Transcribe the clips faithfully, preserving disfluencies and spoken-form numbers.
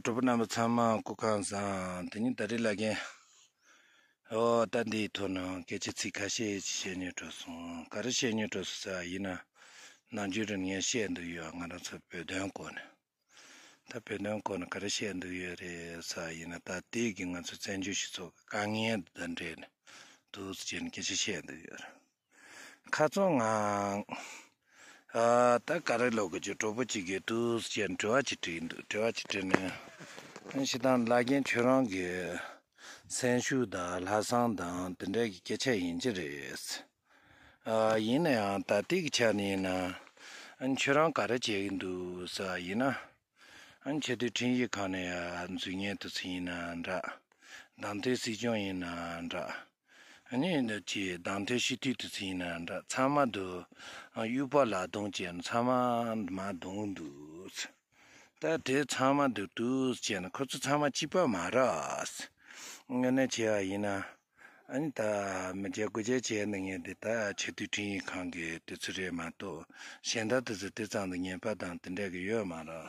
གྲོགས་པོ་རྣམ་པ་ཚང་མ་སྐུ་ཁམས་བཟང་། དེ་ཉིན་ད་རེས་ལ་རྒན། ཨོ་ད་འདིའི་ཐོག་ནས་སྐད་ཆ་ཚིག་ཁ་ཤས་ཅིག་བཤད་སྙིང་བྲོ་སོང་། ག་རེ་བཤད་སྙིང་བྲོ་སོང་ཟེར་བ་ཡིན་ན། ནམ་རྒྱུན་རིང་ངས་བཤད་འདུག་ཡོད། ང་རང་ཚོ་བོད་དོན་སྐོར་ནས། ད་བོད་དོན་སྐོར་ནས་ག་རེ་བཤད་འདུག་ཡོད་རེད་ཟེར་བ་ཡིན་ན། ད་དེ་གི་ང་ཚོ་བཙན་བྱོལ་སྤྱི་ཚོགས་ཀྱི་དཀའ་ངལ་དང་འབྲེལ་ནས་འདུག་ཟེར་ནས་སྐད་ཆ་བཤད་འདུག་ཡོད་རེད། ཁ་རྩང་ང་། ཨ་ད་ག་རེ་ལབ་དགོས་ཀྱི། གྲོགས་པོ་གཅིག་གིས་འདུག་ཟེར་དྲི་བ་ཅིག་དྲིས་འདུག་དྲི་བ་ཅིག་དྲིས་ནས། ཨ་སྤྱིར་བཏང་ལ་རྒན་ཁྱོད་རང་གི་སེམས་ཤུགས་དང་ལྷག་བསམ་དང་དེ་འདྲ་གི་སྐད་ཆ་ཡིན་གྱི་རེད། ཨ་ཡིན་ན་ཡང་ད་ལྟའི་གི་ཆ་ནས་ཡིན་ན། ཨ་ཁྱོད་རང་ག་རེ་བྱེད་ཀྱི་འདུག་ཟེར་བ་ཡིན་ན། ཨ་ཆེས་མཐོའི་ཁྲིམས་ཞིབ་ཁང་ནས་ཡ་འཛུལ་མཁན་དེ་ཚོ་ཡིན་ན་འདྲ། བདམས་ཐོན་སྲིད་སྐྱོང་ཡིན་ན་འདྲ། ཨ་ནི་འདི་ཅི་བདམས་ཐོན་སྤྱི་འཐུས་དེ་ཚོ་ཡིན་ན་འདྲ། ཚང་མ་འདུག་ཨ་དབྱུག་པ་ལག་རྡུང་བྱས་ནས་ཚང་མ་མར་རྡུང་འདུག་ད་དེ་ཚང་མ་འདུག་འདུག་བྱས་ནས་ཁོ་ཚོ་ཚང་མ་གཅིག་པ་མ་རེད། དངོས་གནས་བྱས་པ་ཡིན་ན། ཨ་ནི་ད་མི་སྐྱ་དགུ་བརྒྱ་བྱས་ནས་ངས་འདི་ད་ཆེས་མཐོའི་ཁྲིམས་ཞིབ་ཁང་གི་དེ་ཚོ་རེད་མ་གཏོགས། གཞན་དག་དེ་ཚོ་དེ་ཙམ་དུ་ངན་པ་དང་དེ་འདྲ་གི་ཡོད་མ་རེད།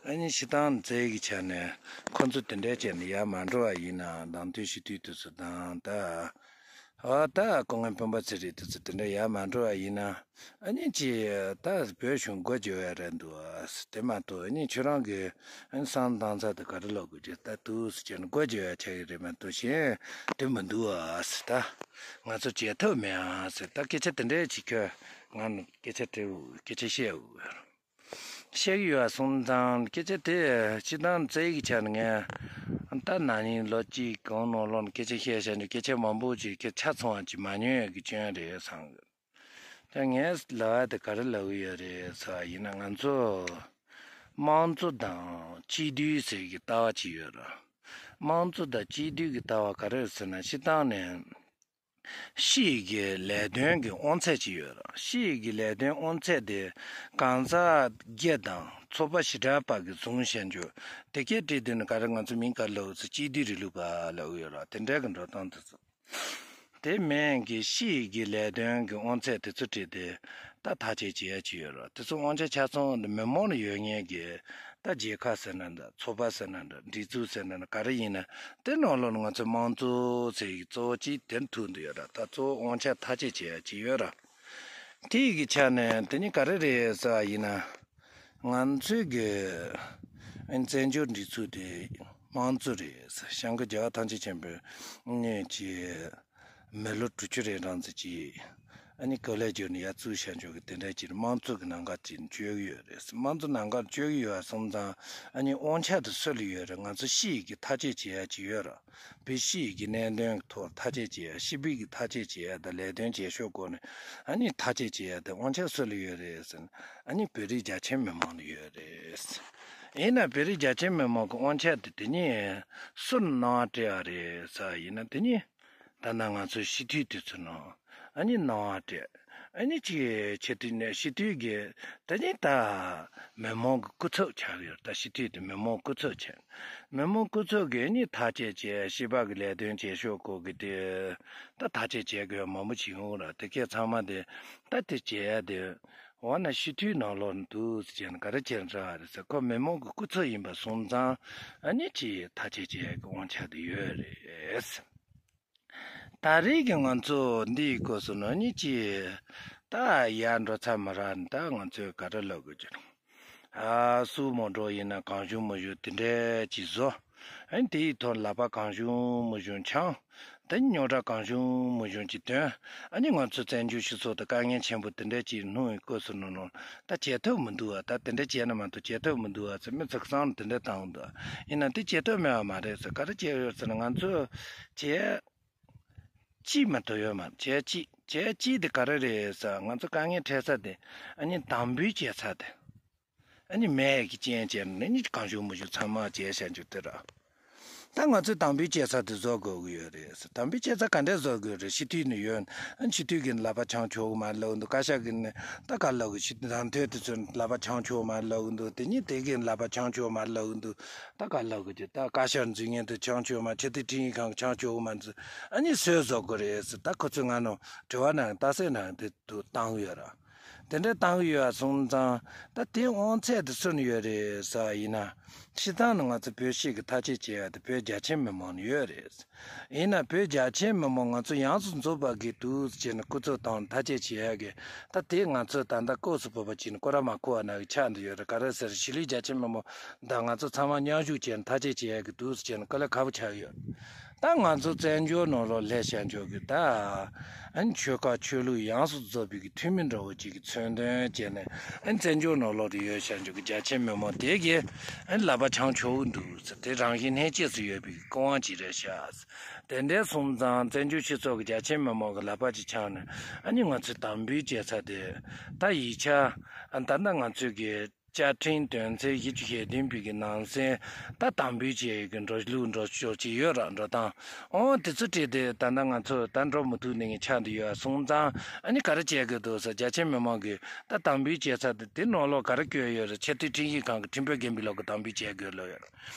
ཨ་ནི་སྤྱིར་བཏང་རྩ་བའི་ཆ་ནས་ཁོ་ཚོ་དེ་འདྲ་བྱས་ནས་ཡར་མ་འགྲོ་བ་ཡིན་ན། བདམས་ཐོན་སྤྱི་འཐུས་དེ་ཚོ་དང་ད། ཨ་ད་སྐུ་ངོ་སྤེན་པ་ཚེ་རིང་དེ་ཚོ་དེ་འདྲ་ཡར་མ་འགྲོ་བ་ཡིན་ན། ཨ་ནི་ཅི་ད་བོད་གཞུང་སྒོ་འབྱེད་ཡ་རེད་འདུག་དེ་མ་གཏོགས་ཨ་ནི་ཁྱོད་རང་གི་ཨ་ནི་བསམ་བློ་བཏང་ས་དེ་ག་རེ་ལབ་དགོས་ཀྱི། ད་འདུག་སེ་བྱས་ནས་སྒོ་འབྱེད་ཡ་ཆགས་ཀྱི་རེད་མ་གཏོགས་གཞན་དེ་མི་འདུག་ཨ་ཟེར། ད་ང་ཚོ་བྱེད་ཐབས་མེད་ཨ་ཟེར། ད་སྐད་ཆ་དེ་འདྲ་ཅིག་ཁྱོད་ང་ནི་སྐད་ཆ་དྲི་འོ་སྐད་ཆ་བཤད་འོ་བཤད་ཀྱི་ཡོད་ཨ་སོང་ཙང་། སྐད་ཆ་དེ་སྤྱིར་བཏང་རྩ་བའི་ཆ་ནས་ངས་ད་ན་ནིང་ལོ་གཅིག་གང་ནང་ལོགས་ནས་སྐད་ཆ་བཤད་བཤད་འདུག་སྐད་ཆ་མང་པོ་ཅིག་སྐད་ཆ་ཚང་བ་ཅིག་མ་ཉན་ཡོད་ཀྱི་སྐྱོན་རེད་བསམ་གི། ད་ངས་ལབ་ཡ་དེ་ག་རེ་ལབ་ཀྱི་ཡོད་རེད་ཟེར་བ་ཡིན་ན། ང་ཚོ་དམངས་གཙོ་དང་སྤྱི་འཐུས་ཟེར་གྱི་ལྟ་བ་ཅིག་ཡོད་རེད། དམངས་གཙོ་དང་སྤྱི་འཐུས་ཀྱི་ལྟ་བ་ག་རེ་རེད་ཟེར་ན། སྤྱིར་བཏང་ནས་སྤྱི་ཡི་གི་ལས་དོན་གྱི་དབང་ཚད་ཅིག་ཡོད་རེད། སྤྱི་ཡི་གི་ལས་དོན་དབང་ཚད་དེ་གང་ཟག་བརྒྱ་དང་ཚོགས་པ་ཞེ་དྲག་པ་གིས་བཟུང་བཞག་རྒྱུ་དེ་གས་བྲིས་དུས་ནི་ག་རེ་ང་ཚོ་མིང་ག་རེ་ལབ་ཟེར། སྤྱི་འཐུས་རིང་ལུགས་པ་ལབ་ཀྱི་ཡོད་རེད། དེ་འདྲ་གི་འགྲོ་སྟངས་དེ་ཚོ། དེ་མིན་གྱི་སྤྱི་ཡི་གི་ལས་དོན་གྱི་དབང་ཚད་དེ་ཚོ་བྲིས་ཏེ་ད་ཐག་གཅོད་བྱེད་ཡ་ཅིག་ཡོད་རེད། དེ་ཚོ་དབང་ཆ་ཆ་ཚང་མི་མང་ལ་ཡོད་མཁན་གྱི་ད་རྒྱལ་ཁབ་ཟེར་ན་འདྲ། ཚོགས་པ་ཟེར་ན་འདྲ། སྒྲིག་འཛུགས་ཟེར་ན་འདྲ། ག་རེ་ཡིན་ན་དེ་ནང་ལོགས་ནས་ང་ཚོ་དམངས་གཙོ་ཟེར་གྱི་གཙོ་བོ་གཅིག་དེར་ཐུག་འདུག་ཡོད་རེད། ད་གཙོ་བོ་དབང་ཆ་ཐག་གཅོད་བྱེད་ཡ་ཅིག་ཡོད་རེད། དེ་ཡི་གི་ཆ་ནས་དེ་ནི་ག་རེ་རེད་ཟེར་བ་ཡིན་ན། ང་ཚོའི་གི་བཙན་བྱོལ་སྒྲིག་འཛུགས་དེ་དམངས་གཙོ་རེད། བྱང་ཀ་རྒྱལ་བ་ཐམས་ཅད་མཁྱེན་པའི་ངོས་ཀྱི་མི་ལོ་དྲུག་ཅུ་རེ་གྲངས་ཙམ་ཅིག་ཨ་ནི་གོ་ལའི་བརྒྱུད་ནས་ཡར་བཙུགས་བཞག་འཇོག་གི་དེ་འདྲ་ཅིག་དམངས་གཙོ་གི་ལམ་ཁ་ཅིག་བསྐྱོད་ཀྱི་ཡོད་རེད། དམངས་གཙོ་ལམ་ཁ་བསྐྱོད་ཀྱི་ཡོད་པ་སོང་ཙང་། ཨ་ནི་དབང་ཆ་དེ་སུ་ལ་ཡོད་རེད། ང་ཚོ་སྤྱི་ཡི་གི་ཐག་གཅོད་བྱེད་ཡ་ཅིག་ཡོད་རེད། བོད་སྤྱི་ཡི་གི་གནད་དོན་གྱི་ཐོག་ཐག་གཅོད་བྱེད་ཡ། སྤྱི་པའི་གི་ཐག་གཅོད་བྱེད་ཡ་དང་ལས་དོན་བྱེད་ཕྱོགས་སྐོར་ནས་ཨ་ནི་ཐག་གཅོད་བྱེད་ཡ་དེ་དབང་ཆ་སུ་ལ་ཡོད་རེད་ཟེར་ན། ཨ་ནི་བོད་རིགས་རྒྱ་ཆེ་མི་མང་ལ་ཡོད་རེད། ཡིན་ན་བོད་རིགས་རྒྱ་ཆེ་མི་མང་གི་དབང་ཆ་དེ་དེ་ཉིད་སུར་གནང་བ་སྤྲད་ཡ་རེད་ཟེར་བ་ཡིན་ན། དེ་ཉིད་ད་ལྟ་ང་ཚོའི་སྤྱི་འཐུས་དེ་ཚོ་ནང་ཨ་ནི་གནང་བ་སྤྲད། ཨ་ནི་ཅིག་ཆེས་མཐོའི་ནས་སྤྱི་འཐུས་ཀྱི་དེ་ཉིད་ད་མི་མང་གི་སྐུ་ཚབ་ཆགས་ཡོད། ད་སྤྱི་འཐུས་དེ་མི་མང་སྐུ་ཚབ་བྱས། མི་མང་སྐུ་ཚབ་ཀྱིས་ཨ་ནི་ཐག་གཅོད་བྱས། སྤྱི་པ་གི་ལས་དོན་བྱེད་ཕྱོགས་སྐོར་གྱི་དེ་ད་ཐག་གཅོད་བྱེད་དགོས་མང་པོ་ཅིག་ཡོང་གི་རེད། དེ་གས་ཚང་མ་དེ་ད་དེ་བྱེད་ཡ་དེ་འོ་ན་སྤྱི་འཐུས་ནང་ལོགས་ནས་འདུག་ཟེར་བྱས་ན་ག་རེ་བྱས་ན་འདྲ་བ་རེད་ཟེར། ཁོ་མི་མང་གི་སྐུ་ཚབ་ཡིན་པ་སོང་ཙང་ཨ་ནི་ཅིག་ཐག་གཅོད་བྱེད་ཡ་གི་དབང་ཆ་དེ་ཡོད་རེད། ད་རེས་ཀྱི་ང་ཚོ་འདིའི་སྐོར་སོང་ན་ཨ་ནི་ཅིག་ད་ཡར་འགྲོ་ཚར་མ་རག་ནས་ད་ང་ཚོས་ག་རེ་ལབ་དགོས་ཀྱི་རེད། ཨ་སུ་མོ་འགྲོ་ཡིན་ན་གང་བྱུང་མང་བྱུང་དེ་འདྲ་ཅིག་བཟོ། ཨ་ནི་དེའི་ཐོག་ལག་པ་གང་བྱུང་མང་བྱུང་འཆང་། ད་རྙོག་དྲ་གང་བྱུང་མང་བྱུང་ཅིག་ཐོན། ཨ་ནི་ང་ཚོ་བཙན་བྱོལ་སྤྱི་ཚོགས་དེ་དཀའ་ངལ་ཆེན་པོ་དེ་འདྲ་ཅིག་སྣུམ་ཡི་སྐབས་སུ་ནོ་ནོ་ད་བྱེད་ཐབས་མི་འདུག་བ། ད་དེ་འདྲ་བྱས་ན་མ་གཏོགས་བྱེད་ཐབས་མི་འདུག་བ་ཟེར་མི་ཚོ་གསང་དེ་འདྲ་བཏང་འདུག་ཡིན་ན་དེ་བྱེད་ཐབས་མེད་བ་མ་རེད་ཟེར། ག་རེ་བྱས་ཡོད་ཟེར་ན། ང་ཚོས་བྱས་ཅིག་མ་གཏོགས་ཡོད་མ་རེད། བྱས་ཅིག་བྱས་ཅིག་དེ་ག་རེ་རེད་ཟེར། ང་ཚོ་དཀའ་ངལ་འཕྲད་ས་དེ་ཨ་ནི་དམ་འབུལ་བྱས་ས་དེ། ཨ་ནི་མེད་ཀྱི་རྐྱེན་བྱས་ནས་ནི་གང་བྱུང་མང་བྱུང་ཚང་མ་བྱས་བཞག་རྒྱུ་དེ་ར། ད་ང་ཚོས་དམ་འབུལ་བྱེད་ས་དེ་བཟོ་དགོས་ཀྱི་ཡོད་རེད་ཟེར། དམ་འབུལ་བྱེད་ས་ག་འདྲས་བཟོ་དགོས་རེད། སྤྱི་འཐུས་ནས་ཡོད། ཨ་ནི་སྤྱི་འཐུས་ཀྱི་ལག་པ་འཆང་ཆོག་གི་མ་ལབ་འདུག་བཀའ་ཤག་གི་ནས་ད་ག་ལབ་གི། སྤྱི་བདམས་ཐོན་དེ་ཚོའི་ལག་པ་འཆང་ཆོག་མ་ལབ་འདུག་དེ་ཉིད་དེ་གི་ལག་པ་འཆང་ཆོག་མ་ལབ་འདུག་ད་ག་ལབ་གི་ཅི། ད་བཀའ་ཤག་འཛུལ་མཁན་དེ་འཆང་ཆོག་མ། ཆེས་མཐོའི་ཁྲིམས་ཡིག་ཁང་འཆང་ཆོག་གི་མ་འདུག་ཨ་ནི་སུས་བཟོ་དགོས་རེད་ཟེར། ད་ཁོ་ཚོས་ང་ནང་དྲི་བ་ནང་རྟགས་གསལ་ནང་དེ་དུ་བཏང་ཡོད་ར། དེ་འདྲ་བཏང་གི་ཡོད་པ་སོང་ཙང་ད་དེ་དབང་ཚད་དེ་སུ་ནས་ཡོད་རེད་ཟེར་བ་ཡིན་ན། སྤྱིར་བཏང་ནས་ང་ཚོ་བོད་གཞིས་ཀྱི་ཐག་གཅོད་བྱེད་ཡ་དེ་བོད་རྒྱ་ཆེ་མི་མང་ནས་ཡོད་རེད། ཡིན་ན་བོད་རྒྱ་ཆེ་མི་མང་ང་ཚོ་ཡོངས་སུ་རྫོགས་པ་གིས་འདུག་ཟེར་ནས་སྐུ་ཚབ་དང་ཐག་གཅོད་བྱེད་ཡ་གི་ད་དེ་ང་ཚོ་ད་ལྟ་ལྐོག་སུ་བབས་པ་བྱས་ནས་སྐོར་ར་མ་འཁོར་བ་ནང་གི་ཆགས་འདི་ཡོད་རེད། ག་རེ་ཟེར་གཞིས་ལུས་རྒྱ་ཆེ་མི་མང་ད་ང་ཚོ་ཚང་མ་མཉམ་ཞུགས་བྱས་ནས་ཐག་གཅོད་བྱེད་ཡ་གི་འདུག་ཟེར་ནས་དཀའ་ལས་ཁག་པོ་ཆགས་ཡོད། ད་ང་ཚོ་བཙན་བྱོལ་ནང་ལོགས་སླེབས་བཞག་འཇོག་གི་ད་ཨ་ནི་ཆོལ་ཁ་ཆོས་ལུགས་ཡོངས་སུ་རྫོགས་པའི་གི་འཐུས་མི་འདྲ་བོ་ཅིག་གི་མཚོན་དོན་བྱས་ནས་ཨ་ནི་བཙན་བྱོལ་ནང་ལོགས་དུ་ཡོད་བཞག་འཇོག་གི་རྒྱ་ཆེ་མི་མང་དེ་གིས་ཨ་ནི་ལག་པ་འཆང་ཆོག་གི་འདུག་ཟེར། དེ་རང་བཞིན་ལྷན་སྐྱེས་སུ་ཡོད་པའི་གི་སྐུ་དབང་ཅིག་རེད་ཤག། དེ་འདྲའི་སོང་ཙང་བཙན་བྱོལ་སྤྱི་ཚོགས་ཀྱི་རྒྱ་ཆེ་མི་མང་གི་ལག་པ་ཅིག་འཆང་ནས་ཨ་ནི་ང་ཚོས་དམ་འབུལ་བྱེད་ས་དེ་ད་ཡིག་ཆ་ད་ལྟ་ང་ཚོས་གི་བཅའ་ཁྲིམས་དོན་ཚན་བཞི་བཅུ་ཞེ་བདུན་པའི་གི་ནང་གསེས་ད་དམ་འབུལ་བྱེད་ཡས་གི་འགྲོ་ལུགས་འགྲོ་ཕྱོགས་ཅིག་ཡོད་ར། འགྲོ་སྟངས་འོ་དེ་ཚོ་བྲིས་ཏེ་ད་ལྟ་ང་ཚོ་ད་འགྲོ་མི་ཐུབ་ནི་ངས་ཆགས་འདི་ཡོད་སོང་ཙང་ཨ་ནི་ག་རེ་བྱེད་དགོས་འདུག་ཟེར། རྒྱ་ཆེ་མི་མང་གི་ད་དམ་འབུལ་བྱེད་ས་དེ་དེ་ནང་ལོགས་ག་རེ་བཀོད་ཡོད་རེད། ཆེས་མཐོའི་ཁྲིམས་ཞིབ་ཁང་གི་ཁྲིམས་དཔོན་རྒན་པའི་ལོག་གི་དམ་འབུལ་བྱེད་དགོས་ལོ་ཡོད་ར།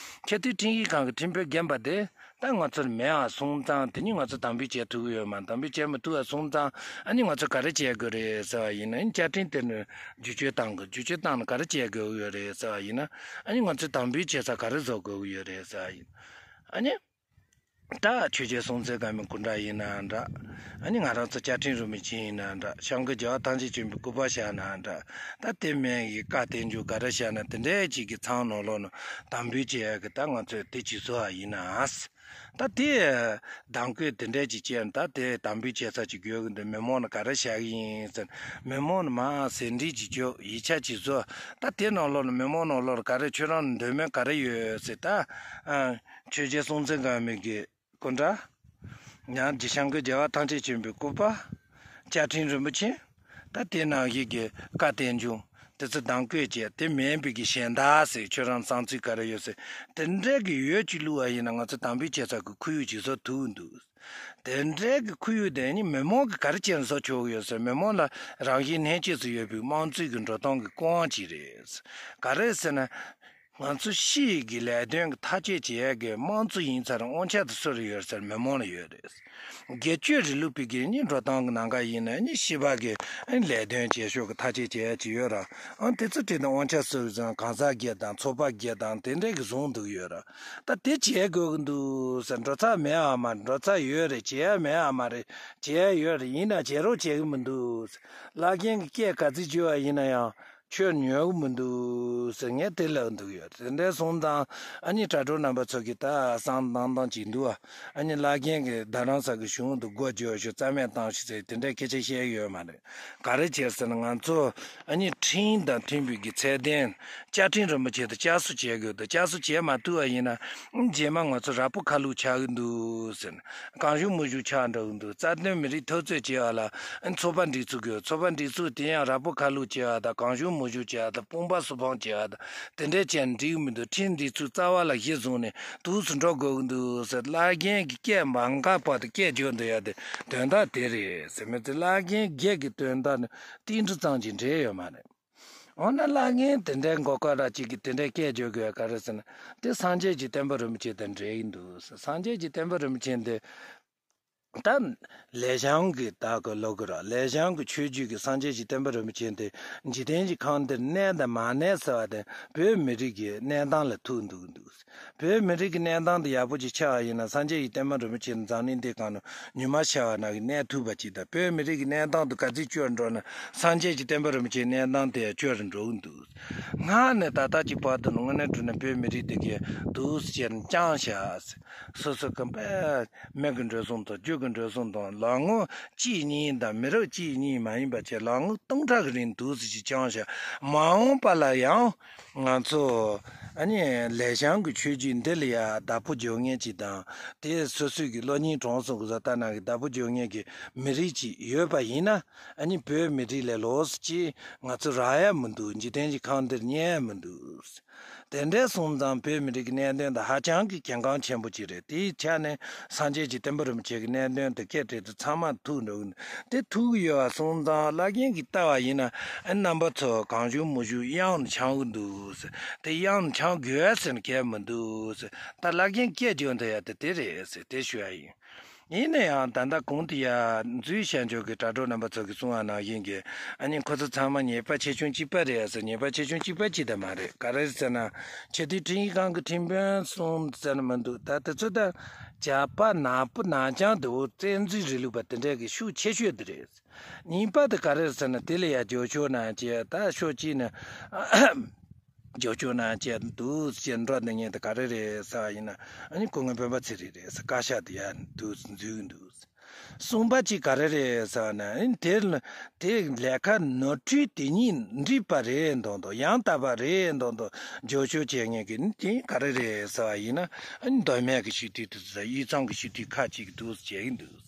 ཆེས་མཐོའི་ཁྲིམས་ཞིབ་ཁང་གི་ཁྲིམས་དཔོན་རྒན་པ་དེ་ད་ང་ཚོར་མེད་ཨ་སོང་ཙང་དེ་ནི་ང་ཚོ་དམ་འབུལ་བྱེད་ཐུབ་ཀྱི་ཡོད་མ། དམ་འབུལ་བྱེད་མི་ཐུབ་ཨ་སོང་ཙང་ཨ་ནི་ང་ཚོ་ག་རེ་བྱེད་དགོས་རེད་ཟེར་བ་ཡིན་ན། བཅའ་ཁྲིམས་དེ་ནི་བསྒྱུར་བཅོས་བཏང་དགོས། བསྒྱུར་བཅོས་བཏང་ནས་ག་རེ་བྱེད་དགོས་ཀྱི་ཡོད་རེད་ཟེར་བ་ཡིན་ན། ཨ་ནི་ང་ཚོས་དམ་འབུལ་བྱེད་ས་ག་རེ་བཟོ་དགོས་ཀྱི་ཡོད་རེད་ཟེར་བ་ཡིན། ཨ་ནི་ད་ཆོས་རྒྱལ་སྲོང་བཙན་སྒམ་པོའི་སྐུ་འདྲ་ཡིན་ན་འདྲ། ཨ་ནི་ང་རང་ཚོ་བཅའ་ཁྲིམས་རིན་པོ་ཆེ་ཡིན་ན་འདྲ། སྐྱབས་མགོན་རྒྱལ་བ་ཐམས་ཅད་མཁྱེན་པའི་སྐུ་པར་བཞག་ན་འདྲ། ད་དེ་མིན་གྱི་བཀའ་བསྟན་འགྱུར་ག་རེ་བཞག་ན་དེ་འདྲའི་ཅིག་གི་ཚང་ནང་ལོགས་ནས་དམ་འབུལ་བྱེད་ཡ་གི་ད་ང་ཚོས་དེ་ཅིག་བཟོ་བ་ཡིན་ན། ད་དེ་གདམ་བཀོད་དེ་འདྲ་ཅིག་བྱས་ན་ད་དེ་དམ་འབུལ་བྱེད་ས་ཅིག་དགོས་ཀྱི་འདུག། མི་མང་ནས་ག་རེ་བཞག་གི་ཡིན་ཟེར། མི་མང་ནས་མར་ཟིན་བྲིས་ཅིག་བཅོས། ཡིག་ཆ་ཅིག་བཟོ། ད་དེ་ནང་ལོགས་ནས་མི་མང་ནང་ལོགས་ལ་ག་རེ་ཁྱོད་རང་འདོད་མོས་ག་རེ་ཡོད་ཟེར། ད་ཨ་ཆོས་རྒྱལ་སྲོང་བཙན་སྒམ་པོའི་གི་སྐུ་འདྲ། ཡང་སྐྱབས་མགོན་རྒྱལ་བ་ཐམས་ཅད་མཁྱེན་པའི་སྐུ་པར། བཅའ་ཁྲིམས་རིན་པོ་ཆེ། ད་དེ་ནང་བཞིན་གྱི་བཀའ་བསྟན་འགྱུར་དེ་ཚོ་གདམ་བཀོད་བྱས། དེ་མིན་པའི་གི་གཞན་དག་ཟེར་ཁྱོད་རང་བསམ་ཚུལ་ག་རེ་ཡོད་ཟེར། དེ་འདྲའི་གི་ཡོད་ཅིག་བླུགས་པ་ཡིན་ན་ང་ཚོ་དམ་འབུལ་བྱེད་ས་གི་ཁོར་ཡུག་ཅིག་བཟོ་ཐུབ་འདུག། དེ་འདྲའི་གི་ཁོར་ཡུག་དེ་ནི་མི་མང་གི་ག་རེ་བྱས་ནས་བཟོ་ཆོག་གི་ཡོད་ཟེར། མི་མང་ལ་རང་བཞིན་ལྷན་སྐྱེས་སུ་ཡོད་པའི་དམངས་གཙོའི་གི་འགྲོ་སྟངས་ཀྱི་སྐུ་དབང་ཅིག་རེད། ག་རེ་ཟེར་ན། ང་ཚོ་སྤྱི་ཡི་གི་ལས་དོན་གྱི་ཐག་གཅོད་བྱེད་ཡས་ཀྱི་དམངས་གཙོ་ཡིན་ཚར་དབང་ཆ་དེ་སུ་ལ་ཡོད་ཟེར་མི་མང་ལ་ཡོད་རེད། སྒེར་གཅོད་རིང་ལུགས་པའི་གི་ནི་འགྲོ་སྟངས་ཀྱི་ནང་ག་ཡིན་ན་ནི་སྤྱི་པ་གི་ལས་དོན་བྱེད་ཕྱོགས་ཀྱི་ཐག་གཅོད་བྱེད་ཡས་ཅིག་ཡོད་ར། ཨང་དེ་ཚོ་བྲིས་ནས་དབང་ཆ་སུ་ལ་བཟང་གང་ཟག་སྒེར་དང་ཚོགས་པ་སྒེར་དང་དེ་འདྲས་ཀྱི་བཟུང་འདུག་ཡོད་ར། ད་དེ་བྱེད་དགོས་ཀྱི་འདུག་ཟེར། འགྲོ་ཚར་མེད་ཨ་མ་རེད། འགྲོ་ཚར་ཡོད་རེད། བྱེད་ཡས་མེད་ཨ་མ་རེད། བྱེད་ཡས་ཡོད་རེད། ཡིན་ན་བྱེད་རོགས་བྱེད་ཀྱི་མི་འདུག་ཟེར། བླ་རྒན་གྱི་སྐད་ག་ཚོད་བརྗོད་པ་ཡིན་ན་ཡང་། ཁྱོད་ཉོ་གི་མི་འདུག་ཟེར་ངས་དེ་ལབ་འདུག་ཡོད། དེ་འདྲའི་སོང་ཙང་ཨ་ནི་དྲ་གྲོགས་རྣམ་པ་ཚོ་གིས་ད་བསམ་བཏང་བཏང་བྱེད་འདུག་ཨ། ཨ་ནི་བླ་རྒན་གྱིས་རྡ་རམ་ས་གི་གཞུང་དུ་སྒོ་འབྱེད་ཤོག་རྩ་མེད་བཏང་ཤོག་ཟེར་དེ་འདྲའི་སྐད་ཆ་བཤད་ཡོད་མ་རེད། ག་རེ་བྱས་ཟེར་ན་ང་ཚོ་ཨ་ནི་ཁྲིམས་དང་མཐུན་པའི་གི་ཚད་ལྡན་བཅའ་ཁྲིམས་རིན་པོ་ཆེ་དེ་བསྐྱར་གསོ་བྱེད་དགོས་འདུག། བསྐྱར་གསོ་བྱེད་མ་ཐུབ་པ་ཡིན་ན་རྗེས་མ་ང་ཚོ་ར་སྤུ་ཁ་ལུག་ཆགས་ཀྱི་འདུག་ཟེར། གང་བྱུང་མང་བྱུང་ཆགས་འགྲོ་གི་འདུག། རྩ་དོན་མི་རིགས་འཐབ་རྩོད་བྱེད་པ་ལ་ཚོགས་པ་སྒྲིག་འཛུགས་དགོས། ཚོགས་པ་སྒྲིག་འཛུགས་དེ་ཡང་ར་སྤུ་ཁ་ལུག་བྱེད་པ་དང་གང་བྱུང་མང་བྱུང་བྱེད་པ་དང་དཔུང་པ་སུ་ཕང་བྱེད་པ་དང་དེ་འདྲས་བྱས་ནས་འགྲིག་གི་མི་འདུག། ཁྲིམས་སྒྲིག་འཛུགས་རྩ་བ་ལ་གཞི་བཟུང་ནས་འདུག་སེ་འགྲོ་དགོས་ཀྱི་འདུག་ཟེར། བླ་རྒན་གྱི་སྐད་མ་འགག་བར་དུ་སྐད་རྒྱག་འདོད་ཡ་དེ་དོན་དག་དེ་རེད་ཟེར། མི་ཚེ་བླ་རྒན་སྒེར་གྱི་དོན་དག་ནི་ཏིལ་འབྲུ་ཙམ་གྱིས་འབྲེལ་ཡོད་མ་རེད། འོ་ན་བླ་རྒན་དེ་འདྲའི་མགོ་སྐོར་ར་གཅིག་གིས་དེ་འདྲའི་སྐད་རྒྱག་དགོས་ཡ་ག་རེ་ཟེར་ན། དེ་སངས་རྒྱས་ཀྱི་བསྟན་པ་རིན་པོ་ཆེ་དང་འབྲེལ་གྱི་འདུག་ཟེར། སངས་རྒྱས་ཀྱི་བསྟན་པ་རིན་པོ་ཆེ་འདི། ད་ལེགས་བྱང་གི་ད་གི་ལོ་གི་ར་ལེགས་བྱང་གི་ཆོས་བརྒྱུད་ཀྱི་སངས་རྒྱས་ཀྱི་བསྟན་པ་རིན་པོ་ཆེ་འདི་འཇིག་རྟེན་གྱི་ཁམས་འདིར་གནས་དང་མ་གནས་ཟེར་བ་དེ་བོད་མི་རིགས་ཀྱི་གནས་སྟངས་ལ་ཐུག་འདུག་འདུག། བོད་མི་རིགས་ཀྱི་གནས་སྟངས་དེ་ཡག་པོ་ཅིག་ཆགས་པ་ཡིན་ན་སངས་རྒྱས་ཀྱི་བསྟན་པ་རིན་པོ་ཆེ་འཛམ་གླིང་འདི་སྒང་ནས་ཉི་མ་ཤར་བ་ནང་གི་གནས་ཐུབ་པ་ཅིག་དང་། བོད་མི་རིགས་ཀྱི་གནས་སྟངས་དེ་ག་ཚོད་སྐྱོ་རུ་འགྲོ་ན་སངས་རྒྱས་ཀྱི་བསྟན་པ་རིན་པོ་ཆེའི་གནས་སྟངས་དེ་ཡང་སྐྱོ་རུ་འགྲོ་གི་འདུག། སྔར་ནས་ད་ལྟ་གྱི་བར་དུ་ནི་དངོས་གནས་དྲང་གནས་བོད་མི་རིགས་དེ་གས་འདུག་སེ་བྱས་ནས་བསྐྱངས་བཞག། སོ་སོ་གི་དཔེ་མི་གི་འགྲོ་སོང་དང་རྒྱུ་གི་འགྲོ་སོང་དང་ལོ་ངོ་གཅིག་གཉིས་དང་མི་རབས་གཅིག་གཉིས་མ་ཡིན་པ་བྱས་ལོ་ངོ་སྟོང་ཕྲག་གི་རིང་འདུག་སེ་ཅིག་བསྐྱངས་བཞག། མ་འོངས་པ་ལ་ཡང་ང་ཚོ་ཨ་ནི་ལེགས་བྱང་གི་ཆོས་བརྒྱུད་འདི་ལ་ཡང་བདག་པོ་རྒྱག་མཁན་ཅིག་དང་དེ་སོ་སོའི་གི་བློ་སྙིང་བྲང་སོང་གི་བཟོ་ལྟ་ནང་གི་བདག་པོ་རྒྱག་མཁན་གྱི་མི་རིགས་ཅིག་ཡོད་པ་ཡིན་ན། ཨ་ནི་བོད་མི་རིགས་ལས་ལོགས་སུ་ཅིག་ང་ཚོ་རག་ཡ་མི་འདུག། འཇིག་རྟེན་གྱི་ཁམས་འདིར་གནས་ཡ་མི་འདུག། དེ་འདྲ་སོང་ཙང་བོད་མི་རིགས་ཀྱི་གནད་དོན་དེ་ཧ་ཅང་གི་གལ་འགངས་ཆེན་པོ་ཅིག་རེད། དེའི་ཆ་ནས་སངས་རྒྱས་ཀྱི་བསྟན་པ་རིན་པོ་ཆེ་གི་གནད་དོན་དེ་སྐད་བྲིས་ཏེ་ཚང་མ་ཐུག་འགྲོ་གི་འདུག། དེ་ཐུག་གི་ཡོད་པ་སོང་ཙང་བླ་རྒན་གྱིས་ལྟ་བ་ཡིན་ན་ཨ་རྣམ་པ་ཚོ་གང་བྱུང་མང་བྱུང་གཡང་ནས་འཆང་གི་འདུག། དེ་གཡང་ནས་འཆང་དགོས་ཟེར་ན་གལ་མི་འདུག། ད་བླ་རྒན་སྐད་རྒྱག་འདོད་ཡ་དེ་དེ་རེད་ཟེར་དེ་ཞུ་ཡ་ཡིན། ཡིན་ན་ཡང་ད་ལྟ་གོང་དུ་ཡ་འཛུལ་ཤར་འཇོག་གི་དྲ་གྲོགས་རྣམ་པ་ཚོ་གིས་གསུང་བ་ནང་བཞིན་གྱི་ཨ་ནི་ཁོ་ཚོ་ཚང་མ་ཉེས་པ་ཆེ་ཆུང་གཅིག་པ་རེད་ཟེར། ཉེས་པ་ཆེ་ཆུང་གཅིག་པ་གཅིག་ད་མ་རེད། ག་རེ་ཟེར་ན་ཆེས་མཐོའི་ཁྲིམས་ཡིག་ཁང་གི་ཁྲིམས་དཔོན་གསུམ་ཟེར་ན་མི་འདུག་ད་དེ་ཚོ་ད་ཇག་པ་ནག་པོ་ནག་རྐྱང་དེ་འོ་བཙན་འཛུལ་རིང་ལུགས་པ་དེ་འདྲས་ཀྱི་ཤུགས་ཆེ་ཤོས་དེ་རེད། གཉིས་པ་དེ་ག་རེ་ཟེར་ན་དེ་ལ་ཡ་རྒྱབ་སྐྱོར་གནང་བྱས། ད་ཕྱོགས་གཅིག་ནས་རྒྱབ་སྐྱོར་གནང་བྱས་འདུག་ཟེར་འགྲོ་འདི་ཉིད་དེ་ག་རེ་རེད་ཟེར་བ་ཡིན་ན། ཨ་ནི་སྐུ་ངོ་སྤེན་པ་ཚེ་རིང་རེད་ཟེར། བཀའ་ཤག་དེ་ཡ་འདུག་འཛུལ་འདུག་གསུམ་པ་གཅིག་ག་རེ་རེད་ཟེར་བ་ན། ཨ་ནི་དེ་དེ་ལས་ཀ་ནོར་འཁྲུལ་དེ་ཉིད་འགྲིག་པ་རེད་མདོག་མདོག་ཡང་དག་པ་རེད་མདོག་མདོག་རྒྱབ་སྐྱོར་བྱེད་མཁན་གྱི་ནི་དེ་ག་རེ་རེད་ཟེར་བ་ཡིན་ན། ཨ་ནི་མདོ་སྨད་ཀྱི་སྤྱི་འཐུས་དེ་ཚོ་དང་དབུས་གཙང་གི་སྤྱི་འཐུས་ཁག་ཅིག་འདུག་བྱེད་ཀྱི་འདུག་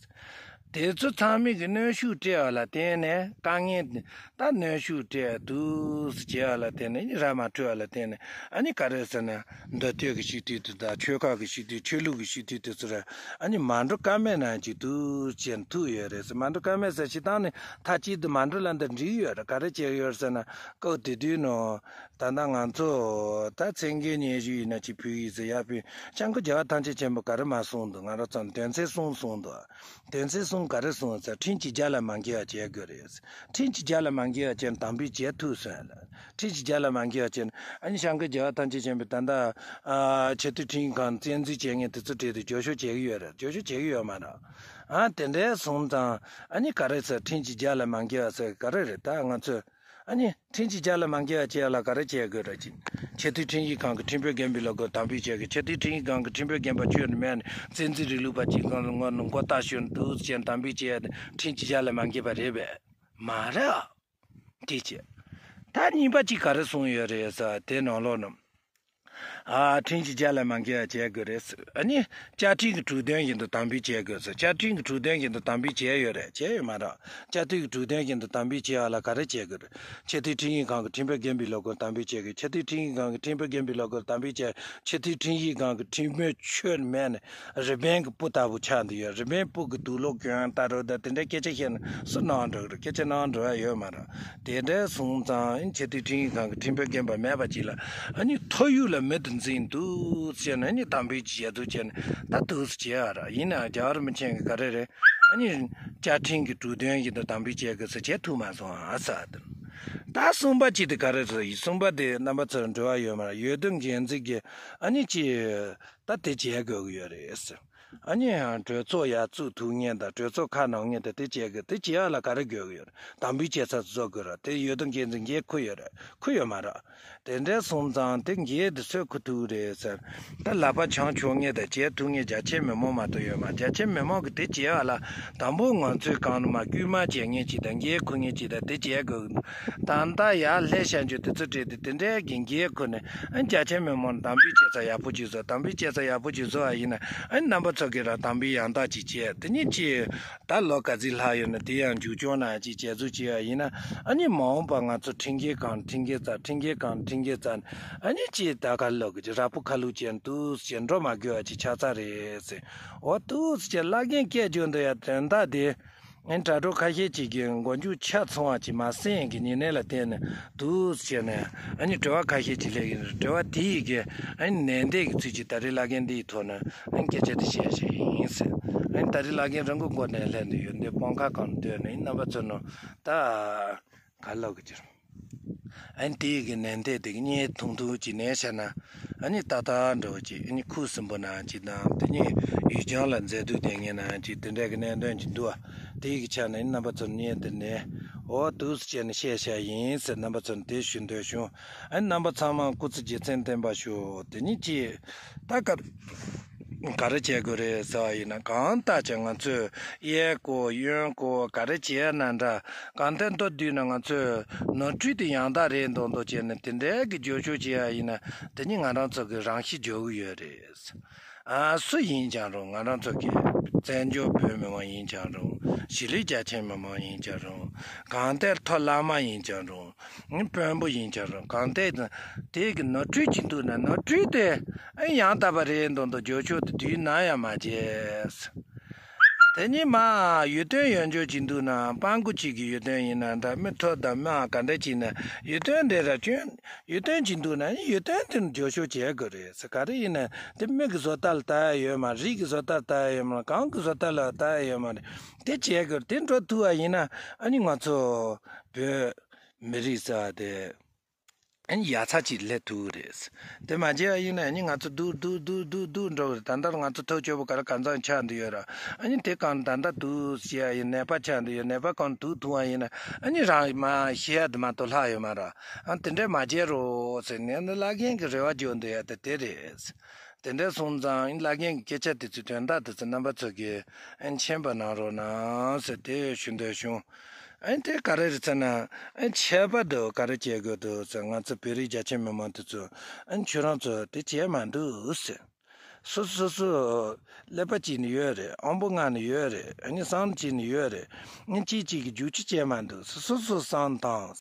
དེ་ཚོ་ཚང་མས་ཀྱི་གནོན་ཤུགས་སྤྲད་པ་ལ་བརྟེན་ནས། དཀའ་ངལ་ད་གནོན་ཤུགས་སྤྲད་འདུག་ཟེར་བྱས་པ་ལ་བརྟེན་ནས། ཨ་ནི་ར་མ་འཕྲོད་པ་ལ་བརྟེན་ནས། ཨ་ནི་ག་རེ་ཟེར་ན་མདོ་སྟོད་ཀྱི་སྤྱི་འཐུས་དེ་དང་ཆོལ་ཁ་གི་སྤྱི་འཐུས། ཆོས་ལུགས་ཀྱི་སྤྱི་འཐུས་དེ་ཚོ་ར་ཨ་ནི་མ་འགྲོ་ཀ་མེད་ནང་ཅིག་འདུག་ཅེས་ཐུག་ཡོད་རེད་ཟེར། མ་འགྲོ་ཀ་མེད་ཟེར། སྤྱིར་བཏང་ནས་མཐའ་དཀྱིལ་དུ་མ་འགྲོ་ལ་འདི་འགྲིག་ཡོད་རེད། ག་རེ་བྱས་ཡོད་ཟེར་ན། སྐབས་དེ་དུས་ནང་ད་ལྟ་ང་ཚོ་ད་མཚན་གྱི་སྙན་ཞུ་ཡིན་ན་ཅིག་ཕུལ་ཡིན་ཟེར། ཡར་ཕུལ། སྐྱབས་མགོན་རྒྱལ་བ་ཐམས་ཅད་མཁྱེན་པས་ག་རེ་མ་གསུངས་འདུག་ང་རང་ཚོ་དོན་ཚན་གསུམ་གསུངས་འདུག་དོན་ཚན་གསུམ་ག་རེ་གསུངས་ཟེར། ཁྲིམས་ཀྱིས་རྒྱ་ལ་མ་འགེལ་བ་བྱེད་དགོས་རེད། ཁྲིམས་ཀྱིས་རྒྱ་ལ་མ་འགེལ་བ་བྱས་ན་དམ་འབུལ་བྱེད་ཐུབ་སོང་ལ། ཁྲིམས་ཀྱིས་རྒྱ་ལ་མ་འགེལ་བ་བྱས་ན། ཨ་ནི་སྐྱབས་མགོན་རྒྱལ་བ་ཐམས་ཅད་མཁྱེན་པས་ད་ལྟ་ཨ་ཆེས་མཐོའི་ཁྲིམས་ཁང་བཙན་འཛུལ་བྱེད་མཁན་དེ་ཚོ་གྲས་དེ་རྒྱབ་སྐྱོར་བྱེད་ཀྱི་ཡོད་རེད། རྒྱབ་སྐྱོར་བྱེད་ཀྱི་ཡོད་མ་རེད། ཨ་དེ་འདྲ་སོང་ཙང་ཨ་ནི་ག་རེ་ཟེར། ཁྲིམས་ཀྱིས་རྒྱ་ལ་མ་འགེལ་བ་ཟེར་ག་རེ་རེད། ད་ང་ཚོས་ཨ་ནི་ཁྲིམས་ཀྱིས་རྒྱ་ལ་མ་འགེལ་བ་བྱེད་ཡ་ལ་ག་རེ་བྱེད་དགོས་རེད། ཅིག་ཆེས་མཐོའི་ཁྲིམས་ཡིག་ཁང་གི་ཁྲིམས་དཔོན་རྒན་པའི་ལོ་དགུར་དམ་འབུལ་བྱེད་དགོས། ཆེས་མཐོའི་ཁྲིམས་ཡིག་ཁང་གི་ཁྲིམས་དཔོན་རྒན་པ་ཁྱོད་ནི་མེད་ནས་བཙན་འཛུལ་རིང་ལུགས་པ་ཅིག་ངོ་ངོ་མགོ་བཏགས་ཞོར་འདུག་ཅེས་དམ་འབུལ་བྱེད་ཡ་དེ་ཁྲིམས་ཀྱིས་རྒྱ་ལ་མ་འགེལ་བ་རེད་པས། མ་རེད་ཨ། དེ་བྱས། ད་གཉིས་པ་གཅིག་ག་རེ་གསུངས་ཡོད་རེད་ཟེར་བ་དེ་ནང་ལོགས་ནང་། ཨ་ཁྲིམས་ཀྱིས་རྒྱ་ལ་མ་འགེལ་བ་བྱེད་དགོས་རེད་ཟེར། ཨ་ནི་བཅའ་ཁྲིམས་ཀྱི་དྲུག་དོན་བཞིན་དུ་དམ་འབུལ་བྱེད་དགོས་ཟེར། བཅའ་ཁྲིམས་ཀྱི་དྲུག་དོན་བཞིན་དུ་དམ་འབུལ་བྱས་ཡོད་རེད། བྱས་ཡོད་མ་རེད། བཅའ་ཁྲིམས་ཀྱི་དྲུག་དོན་བཞིན་དུ་དམ་འབུལ་བྱེད་པ་ལ་ག་རེ་བྱེད་དགོས་རེད། ཆེས་མཐོའི་ཁྲིམས་ཡིག་ཁང་གི་ཁྲིམས་དཔོན་རྒན་པའི་ལོ་དགུར་དམ་འབུལ་བྱེད་དགོས། ཆེས་མཐོའི་ཁྲིམས་ཡིག་ཁང་གི་ཁྲིམས་དཔོན་རྒན་པའི་ལོ་དགུར་དམ་འབུལ་བྱེད། ཆེས་མཐོའི་ཁྲིམས་ཡིག་ཁང་གི་ཁྲིམས་དཔོན་ཁྱོད་མེད་ནས་རི་པན་གྱི་སྤུ་ལྟ་བུ་ཆགས་འདི་ཡོད། རི་པན་སྤུ་གི་དུག་ལོག་གྱོན་ལྟ་རོགས་ད་དེ་འདྲའི་སྐད་ཆ་བཤད་ན་སུ་ནང་འགྲོ་གི་རེད། སྐད་ཆ་ནང་འགྲོ་ཡ་ཡོད་མ་རེད། དེ་འདྲ་སོང་ཙང་ཆེས་མཐོའི་ཁྲིམས་ཡིག་ཁང་གི་ཁྲིམས་དཔོན་རྒན་པ་མེད་པ་ཅིག་ལ་ཨ་ནི་ཐོ་ཡིག་ལ་མེ་དུ་འཛིན་འདུག་ཟེར་ན། ཨ་ནི་དམ་འབུལ་གྱི་བྱེད་ཚུལ་བྱས་ན་ད་འདུག་སེ་བྱེད་ཡ་ར། ཡིན་ནའང་རྒྱལ་བ་རིན་པོ་ཆེ་གིས་ག་རེ་རེད། ཨ་ནི་བཅའ་ཁྲིམས་ཀྱི་དྲུག་དོན་བཞིན་དུ་དམ་འབུལ་བྱེད་དགོས་ཟེར་བྱེད་ཐུབ་མ་སོང་ཨ་ཟེར། ད་གསུམ་པ་གཅིག་དེ་ག་རེ་རེད། གསུམ་པ་དེ་རྣམ་པ་ཚོར་འབྲེལ་བ་ཡོད་མ་རེད། འོས་བསྡུ་འགན་འཛིན་གྱིས་ཨ་ནི་ཅི་ད་དེ་བྱེད་དགོས་ཀྱི་ཡོད་རེད་ཟེར། ཨ་ནི་ཡང་གྲོས་ཚོགས་ཡར་བཙུགས་ཐུབ་མཁན་དང་གྲོས་ཚོགས་ཁ་ནང་མཁན་དེ་དེ་བྱེད་དགོས། དེ་བྱེད་ཡ་ལ་ག་རེ་དགོས་ཀྱི་ཡོད་རེད། དམ་འབུལ་བྱེད་ས་བཟོ་དགོས་ར། དེ་འོས་བསྡུ་འགན་འཛིན་འགན་འཁུར་ཡོད་རེད། འཁུར་ཡོད་མ་རེད། དེ་འདྲ་སོང་ཙང་དེ་འགན་དེ་སུས་འཁུར་ཐུབ་རེད་ཟེར། ད་ལག་པ་འཆང་ཆོག་མཁན་དང་བྱེད་ཐུབ་མཁན་རྒྱ་ཆེ་མི་མང་མ་གཏོགས་ཡོད་མ། རྒྱ་ཆེ་མི་མང་གིས་དེ་བྱེད་ཡ་ལ་དང་པོ་ང་ཚོའི་སྒང་ལ་མར་བསྐུལ་མ་བྱེད་མཁན་ཅིག་དང་འགན་འཁུར་མཁན་ཅིག་དང་དེ་བྱེད་དགོས། ད་ལྟ་ཡར་སླེབས་བཞག་རྒྱུ་དེ་ཚོ་གྲས་དེ་དེ་འདྲའི་གི་འགན་འཁུར་ནས་ཨ་རྒྱ་ཆེ་མི་མང་དམ་འབུལ་བྱེད་ས་ཡག་པོ་ཅིག་བཟོ། དམ་འབུལ་བྱེད་ས་ཡག་པོ་ཅིག་བཟོ་བ་ཡིན་ན་ཨ་རྣམ་པ་ཚོ་གིས་ར་དམ་འབུལ་ཡང་དག་ཅིག་བྱེད། དེ་ཉིད་ཀྱིས་ད་ལོ་ག་ཚོད་ལྷག་ཡོད་ན་དེ་ཡང་མཇུག་སྐྱོང་ན་ཅིག་བྱེད་ཚུལ་བྱེད་ཡ་ཡིན་ན། ཨ་ནི་མ་འོངས་པ་ང་ཚོ་ཁྲིམས་འགལ་གང་ཁྲིམས་འགལ་བཙལ། ཁྲིམས་འགལ་གང་ཁྲིམས་འགལ་བཙལ། ཨ་ནི་ཅིག་ད་ག་ལོག་གི་ར་སྤུ་ཁ་ལུག་ཅན་འདུག་སེ་འགྲོ་མ་དགོས་པ་ཅིག་ཆགས་ཚར་རེད་ཟེར། འོ་འདུག་སེ་བླ་རྒན་སྐད་རྒྱག་འདུག་ཡ། དོན་དག་དེ། ཨ་ནི་དྲ་གྲོགས་ཁ་ཤས་ཅིག་གིས་མགོ་མཇུག་ཆ་ཚང་བ་ཅིག་མ་གསན་གི་ཉེ་གནས་ལ་བརྟེན་ནས་འདུག་ཟེར་ནས། ཨ་ནི་དྲི་བ་ཁ་ཤས་ཅིག་སླེབས་ཀྱི་འདུག་དྲི་བ་དེ་ཡི་གི་ཨ་ནི་ནན་ཏན་གྱི་ཚུལ་གྱིས་ད་རེས་བླ་རྒན་འདིའི་ཐོག་ནས་ཨ་ནི་སྐད་ཆ་དེ་བཤད་བཤད་ཡིན་ཟེར། ཨ་ནི་ད་རེས་བླ་རྒན་རང་གི་མགོ་ནས་སླེབས་འདུག་ཡོད་འདི་སྤང་ཁ་གང་སྡོད་ནས་རྣམ་པ་ཚོ་ནང་ད་ག་ལབ་གི་ཅིག་ཨ་ནི་དེ་གི་ནན་ཏན་དེ་གི་བརྙན་ཐུང་ཐུང་ཅིག་ནས་བཤད་ན། ཨ་ནི་ཏག་ཏག་འདྲ་བོ་ཅིག་ཨ་ནི་ཁུ་སིམ་པོ་ནང་ཅིག་དང་། དེ་ནས་ཡུལ་ལྗོངས་ལ་མཛེས་སྡུག་ལྡན་མཁན་ནང་ཅིག་དེ་འདྲ་གི་གནད་དོན་ཅིག་འདུག་ཨ། དེ་གི་ཆ་ནས་རྣམ་པ་ཚོར་བརྙན་དེ་ནས་འོ་འདུག་སེ་བྱས་ནས་བཤད་བཤད་ཡིན་ཟེར་རྣམ་པ་ཚོར་དེ་ཞུ་འདོད་བྱུང་། ཨ་ནི་རྣམ་པ་ཚང་མ་སྐུ་ཚེ་རྒྱལ་མཚན་བརྟན་པར་ཤོག་དེ་ནས་ཅིག་ད་སྐབས། ག་རེ་བྱེད་དགོས་རེད་ཟེར་བ་ཡིན་ན། གང་ལྟར་ཀྱང་ང་ཚོས་གཡས་སྐོར་གཡོན་སྐོར་ག་རེ་བྱས་ན་འདྲ། གང་ལྟར་མདོར་བསྡུས་ན་ང་ཚོས་ནོར་འཁྲུལ་དེ་ཡང་དག་རེད་མདོག་མདོག་བྱས་ནས་དེ་འདྲའི་གི་བརྗོད་ཤོག་བྱེད་ཡ་ཡིན་ན། དེ་ནི་ང་རང་ཚོ་གི་རང་ཤི་འཇོག་གི་ཡོད་རེད། ཨ་སུ་ཡིན་ཀྱང་རུང་། ང་རང་ཚོ་གི་བཙན་བྱོལ་བོད་མི་མང་ཡིན་ཀྱང་རུང་། གཞིས་ལུས་རྒྱ་ཆེ་མི་མང་ཡིན་ཀྱང་རུང་། གང་ལྟར་མཐོ་བླ་མ་ཡིན་ཀྱང་རུང་། དཔོན་པོ་ཡིན་ཀྱང་རུང་། གང་ལྟར་དེ་གི་ནོར་འཁྲུལ་ཅིག་འདུག་ན་ནོར་འཁྲུལ་དེ་ཡང་དག་པ་རེད་མདོག་མདོག་བརྗོད་ཤོག་དེ་དུས་ནམ་ཡང་མ་བརྗེད། དེ་ཉིད་མ་ཡོན་ཏན་ཡོད་འཇོག་བྱེད་འདུག་ན། སྤྲང་པོ་གཅིག་གི་ཡོན་ཏན་ཡིན་ན་འདྲ། མི་མཐོ་དང་མི་ག་འདྲ་ཅིག་ན་ཡོན་ཏན་འདྲ་ར་སྐྱོན། ཡོན་ཏན་གཅིག་འདུག་ན་ཡོན་ཏན་དེ་ནི་བརྗོད་ཤོག་བྱེད་དགོས་རེད། ག་རེ་ཡིན་ན་དེ་མི་གི་བཟོ་ལྟ་ལ་ལྟ་ཡ་ཡོད་མ་རེད། རིགས་ཀྱི་བཟོ་ལྟ་ལ་ལྟ་ཡ་ཡོད་མ་རེད། གང་གི་བཟོ་ལྟ་ལ་ལྟ་ཡ་ཡོད་མ་རེད། དེ་བྱེད་དགོས་རེད། དེ་འགྲོ་ཐུབ་པ་ཡིན་ན་ཨ་ནི་ང་ཚོ་བོད་མི་རིགས་ཟེར་བ་དེ། ཨ་ནི་ཡག་ཚ་ཅིག་སླེབས་ཐུབ་རེད། དེ་མ་བྱས་པ་ཡིན་ན་ཨ་ནི་ང་ཚོ་སྡུག་སྡུག་སྡུག་སྡུག་སྡུག་འགྲོ་གི་རེད། ད་ལྟ་ང་ཚོ་ཐབས་སྐྱོ་པོ་ག་རེ་གང་འཚམ་ཆགས་འདི་ཡོད་ར། ཨ་ནི་དེ་གང་ད་ལྟ་སྡུག་བྱས་པ་ཡིན། ནད་པ་ཆགས་འདི་ཡོད། ནད་པ་གང་སྡུག་ཐུབ་པ་ཡིན་ན་ཨ་ནི་རང་མ་ཤི་ཡ་དེ་མ་གཏོགས་ལྷག་ཡོད་མ་ར། ཨ་དེ་འདྲས་མ་བྱེད་རོགས་ཟེར་ནས་ནི་བླ་རྒན་གྱི་རེ་བ་བརྗོད་འདི་ཡ་དེ་དེ་རེད། དེ་འདྲས་སོང་ཙང་ཨ་ནི་བླ་རྒན་གྱི་སྐད་ཆ་དེ་ཚོའི་དོན་དག་དེ་ཚོ་རྣམ་པ་ཚོ་གིས་ཨ་ནི་མཁྱེན་པ་གནང་རོགས་གནང་ཟེར་དེ་ཞུ་འདོད་བྱུང་། ཨ་ནི་དེ་ག་རེ་རེད་ཟེར་ན། ཨ་ནི་ཁྱད་པར་དུ་ག་རེ་བྱེད་དགོས་འདུག་ཟེར། ང་ཚོ་བོད་རིགས་རྒྱ་ཆེ་མི་མང་དེ་ཚོ་ཨ་ནི་ཁྱོད་རང་ཚོ་དེ་བྱས་མ་འདུག་ཟེར། སོ་སོ་སོ་སོ་ཀླད་པ་གཅིག་ནི་ཡོད་རེད། དབང་པོ་ལྔ་ནི་ཡོད་རེད། ཨ་ནི་བསམ་བློ་གཅིག་ནི་ཡོད་རེད། ཨ་ནི་གཅིག་གཅིག་གི་རྒྱུག་ཁྱི་བྱས་མ་འདུག་སོ་སོ་སོ་བསམ་བཏང་